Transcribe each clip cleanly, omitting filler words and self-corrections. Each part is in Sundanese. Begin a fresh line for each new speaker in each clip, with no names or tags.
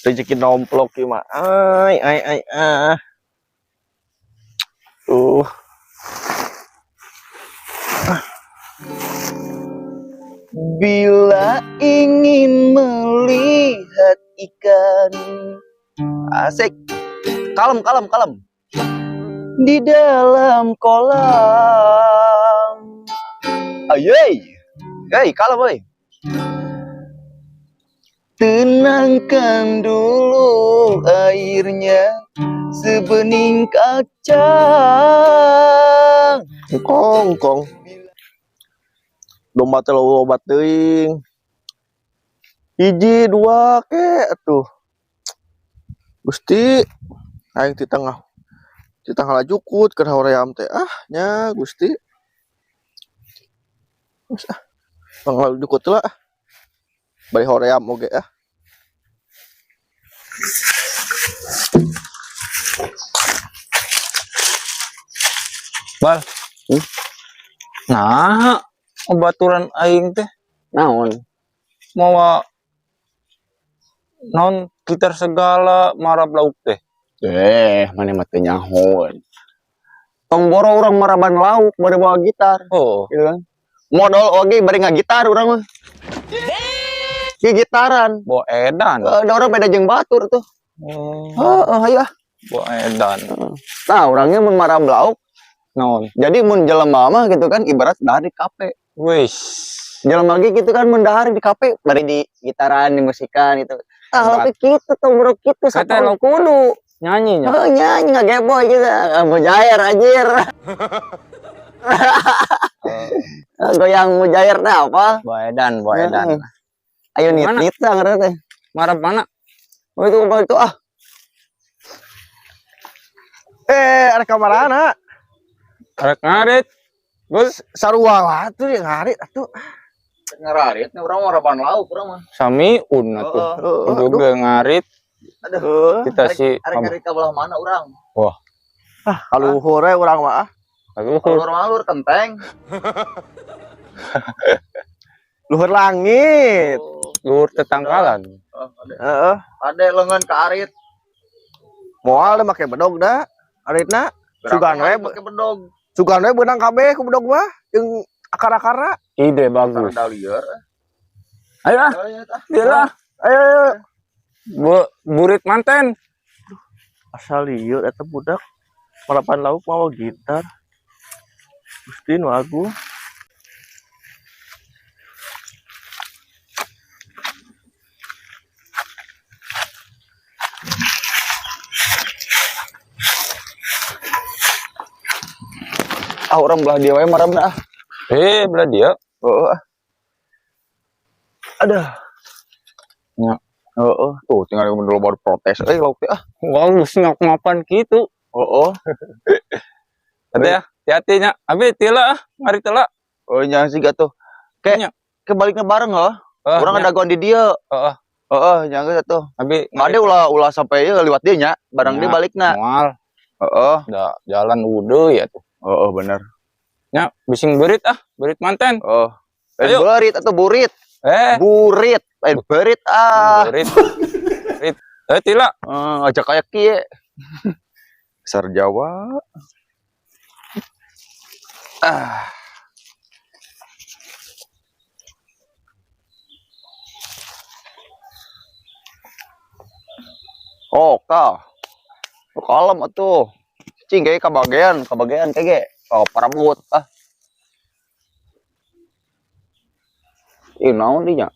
Rezeki nomplok ieu mah. Ai ai ai ah. Tuh. Bila ingin melihat ikan. Asik. Kalem, kalem, kalem. Di dalam kolam. Ayey. Hei, kalem, oi. Tenangkan dulu airnya sebening kaca. Kong, kong. Domba teh loba teuing. Hiji, dua ke atuh. Gusti, aing di tengah. Di tengah lajukut keur hoream teh. Ah, nya Gusti. Geus ah. Tengah lajukut lah. Bari hoream oge ah.
Bal. Nah, baturan aing teh
Naon?
mawa non gitar segala marab lauk teh.
Eh, mana mah teu nyahoan. Tong boro urang maraban lauk bari bawa gitar,
Oh,
gitu kan. Modal oge bari ngagitar urang mah. Ki gitaran.
bawa edan.
Eh, da urang beda jeung batur tuh.
Oh,
Heeh, hayu ah.
bawa edan.
Nah, orangnya mun marab lauk,
Naon?
jadi mun jelema mah gitu kan ibarat dahar di kafe.
Wis.
Jelema ge gitu kan mun dahar di kafe bari di gitaran, di musikan gitu. Ah,
Hebat.
tapi kitu tong boro kitu
Kata
satahun kudu.
Nyanyinya.
Oh, nyanyi ngageboy gitu. Ah, mujair anjir.
Oh,
Goyang mujair teh apa?
bawa edan, bawa edan.
Heeh. Ayo
Mana?
nit-nit lah ngaranna teh.
Marab mana?
Oh, itu apa itu ah.
Eh, ada kamarana.
Arek ngarit. Gul
Sarua atuh yang ngarit atuh.
Ngararit urang maraban lauk urang mah.
sami un atuh.
Heeh,
Kudu ge ngarit
aduh.
kita si
Arek ngarit ka belah mana urang?
Ah, kaluhur we urang mah ah.
Kaluhur.
Luhur mah luhur kenteng.
Luhur langit.
Luhur tetangkalan.
Heeh.
Ade lengan ka arit.
Moal deh make bedog da. Aritna sugan we
Pakai bedog.
sugan we beunang kabeh ku bedog mah jeung akar-akarna.
Ide bagus.
Ada lieur.
Ayo ah, dia lah.
Ayo, ayo.
Burit manten.
Asal lieur eta budak. Marapan lauk mawa gitar. Gusti nu agung.
Ah, urang belah dia wae marabna ah.
Eh, belah dia.
Heeh. Ah. Aduh.
Ya.
Heeh, tuh tinggal dulu baru protes euy lauk teh ah.
Wah, geus ngap-ngapan kitu.
Heeh.
Hati ya, hati-hati nya. Abi tila ah, ngarit tila.
Oh, nya sih atuh. Ke
Nya.
ke balikna bareng heuh.
Heeh,
Urang
nya.
ada dagoan di dieu.
Heeh.
Heeh, nya geus atuh.
Abi
Made ulah ulah sampai ieu liwat dieu nya, barang
Nya.
dia balikna.
Moal,
Heeh.
da jalan udah ya tuh.
Heeh, bener.
Nya, bising berit ah, berit manten.
Oh. Eh,
Ayo.
berit atau burit?
Eh,
Burit. Eh, berit ah.
berit. Berit. Eh, tila.
Eh, aja kayak kieu. Besar Jawa. Ah. Oh, kah. Oh, kalem atuh. Cing kayak kabagean, kabagean kayak ge. Oh, parabut ah. Ih, naon dinya?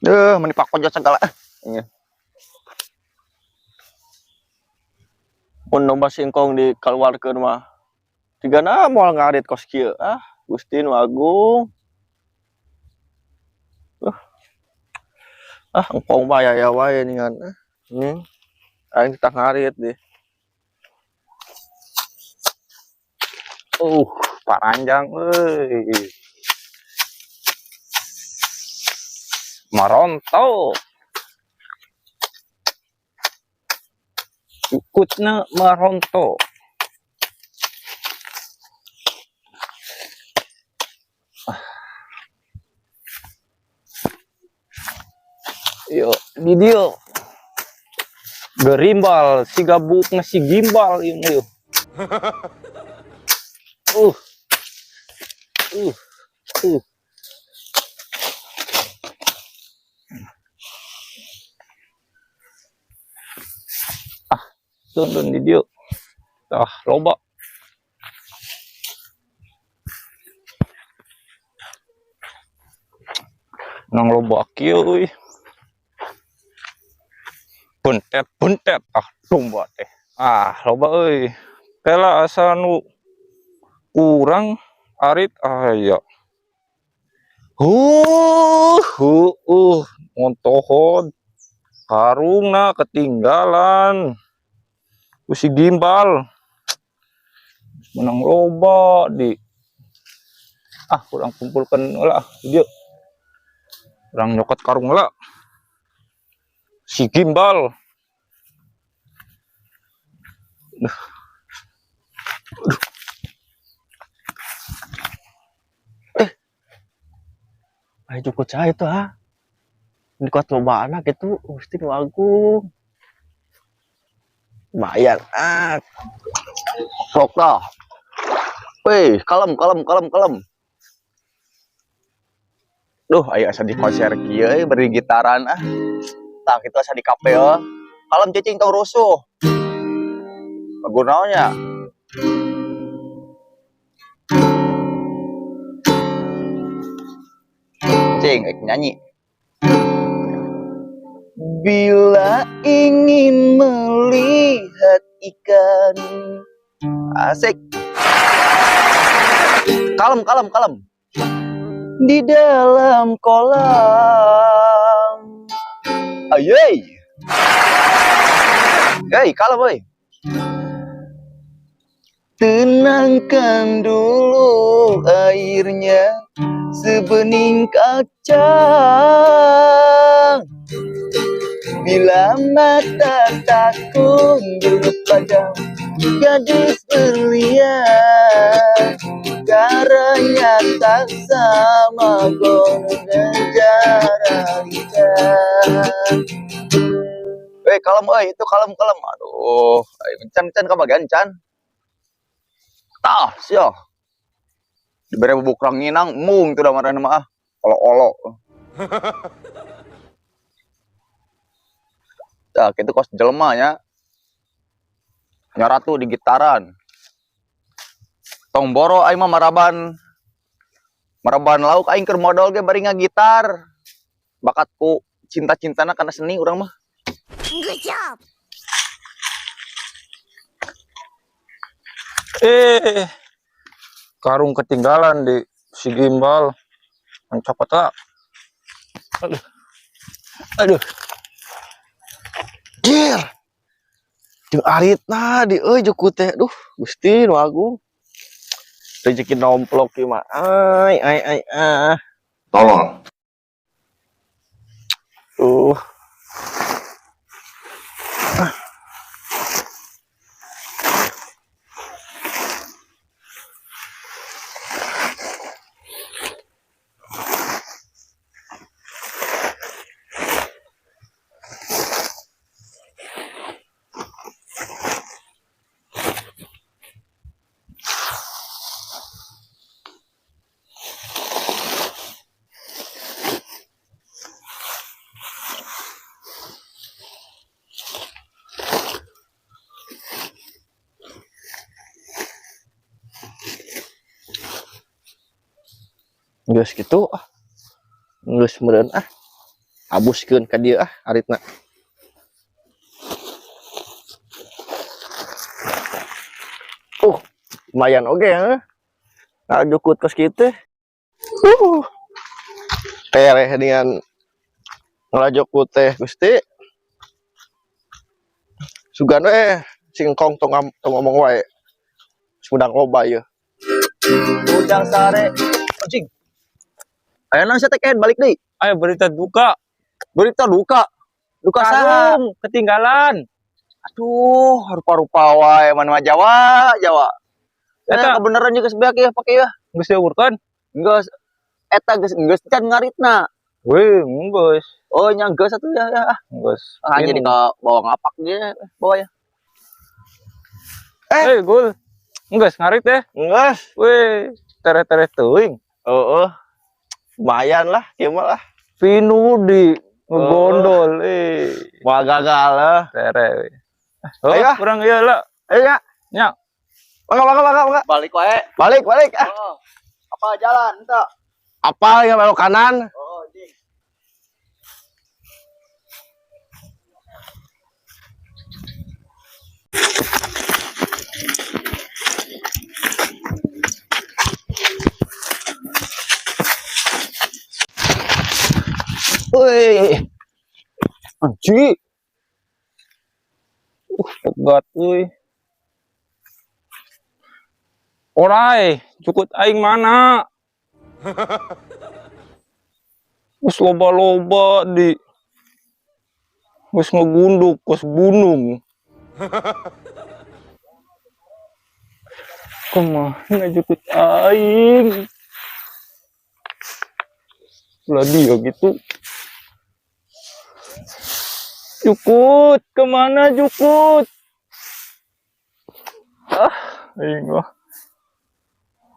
Duh, meni pakojot segala. Iya.
Mun domba singkong dikeluarkeun mah. Tigana moal ngarit kos kieu ah. Gusti nu agung. Ah, engkong mah aya wae ningan. Nih. Aing tah ngarit deh.
Paranjang euy. Maronto. Ikutna maronto. Yo, di dieu. Gerimbal si gabuk si gimbal ieu mah yeuh. Uh. Uh. Uh. Ah, tundun di dieu. Ah, loba. Nang loba kieu euy. Buntet buntet ah domba teh. Ah, loba euy. Tela asa nu kurang arit aya. Montohod. Karungna ketinggalan. Ku si gimbal. Menang loba di. Ah, kurang kumpulkan lah dieu. Kurang nyokot karung lah. Si gimbal. Aduh. Aduh.
Ayo cukup cah itu ah. Di kuat loba anak itu Gusti nu agung. Lumayan ah.
Sok tah. Weh, kalem kalem kalem kalem. Duh, ayo asa di konser kieu euy bari gitaran ah. Tah kitu asa di kafe euy. Kalem cicing tong rusuh. Lagu naon nya? Cing, ek nyanyi. Bila ingin melihat ikan. Asik. Kalem, kalem, kalem. Di dalam kolam. Ayy. Hei, kalem, oi. Tenangkan dulu airnya sebening kaca. Bila mata takut pada gadis belia, caranya tak sama gunung dan cara ikan. Weh, kalem euy, itu kalem kalem. Aduh, ayo can can kabagian can. Tah, sia. Dibere bubuk ranginang mung teu da marana mah ah. Olo-olo. Tah, kitu kos jelema nya. Nyaratu di gitaran. Tong boro aing mah maraban. Maraban lauk aing keur modal ge bari ngagitar. Bakatku cinta-cintana kana seni urang mah.
Good job.
Karung ketinggalan di si gimbal. Mencopot lah. Aduh. Aduh.
Jir. Jeung aritna di euy jukut teh. Duh, Gusti nu agung. Rezeki nomplok ieu mah. Ai ai ai ah.
Tolol.
Geus kitu ah. Geus meureun ah. Abuskeun ka dieu ah aritna. Lumayan oge heuh. Ngajukut kos kitu teh. Tereh dengan ngelajokut teh Gusti. Sugan we singkong tong ngomong wae. Sumedang loba ieu.
Udang sare anjing. Aya naon sia teh Ken balik deui?
Ayo berita duka.
Berita duka. Duka saha?
Karung ketinggalan.
Aduh, rupa-rupa wae mana mah Jawa, Jawa.
Eta
kebenaran juga sebeak ya pake ya.
Geus diuburkeun?
Geus eta geus geus can ngaritna.
Weh, geus.
Oh, nya geus atuh ya ya. Ah,
Geus.
ah jadi ke bawa ngapak dia bawa ya.
Eh, gul. Geus ngarit deh.
Geus.
Weh, tere-tere teuing.
Heeh. Lumayan lah, kieu mah lah.
Pinu di ngegondol eh.
Moal gagal lah.
Tere. Oh,
Ayo, ah.
kurang ieu lah.
Ayo ya.
Nya.
Mangga mangga mangga mangga.
Balik wae.
Balik balik ah.
Oh. Apa jalan ente?
Apal ya belok kanan.
Oh, jing.
Woi. Anjing. Pegat euy. Orai, jukut aing mana? Geus loba-loba di geus ngegunduk, geus gunung. Kemana jukut aing? Lah dia gitu. Jukut, kemana jukut? Ah, aing mah.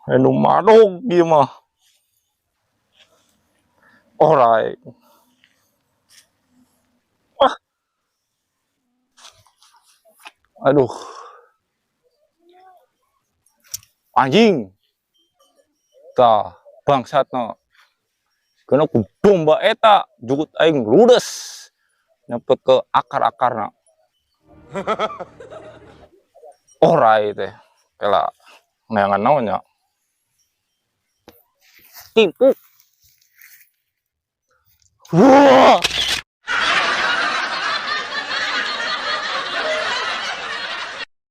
Anu madog dia mah. Orai. Ah. Aduh. Anjing. Tah, bangsatna. Kena ku domba eta, jukut aing ludes. Nyampe ke akar-akarna. Orai teh. Kela neangan naon nya. Tipu. Wah.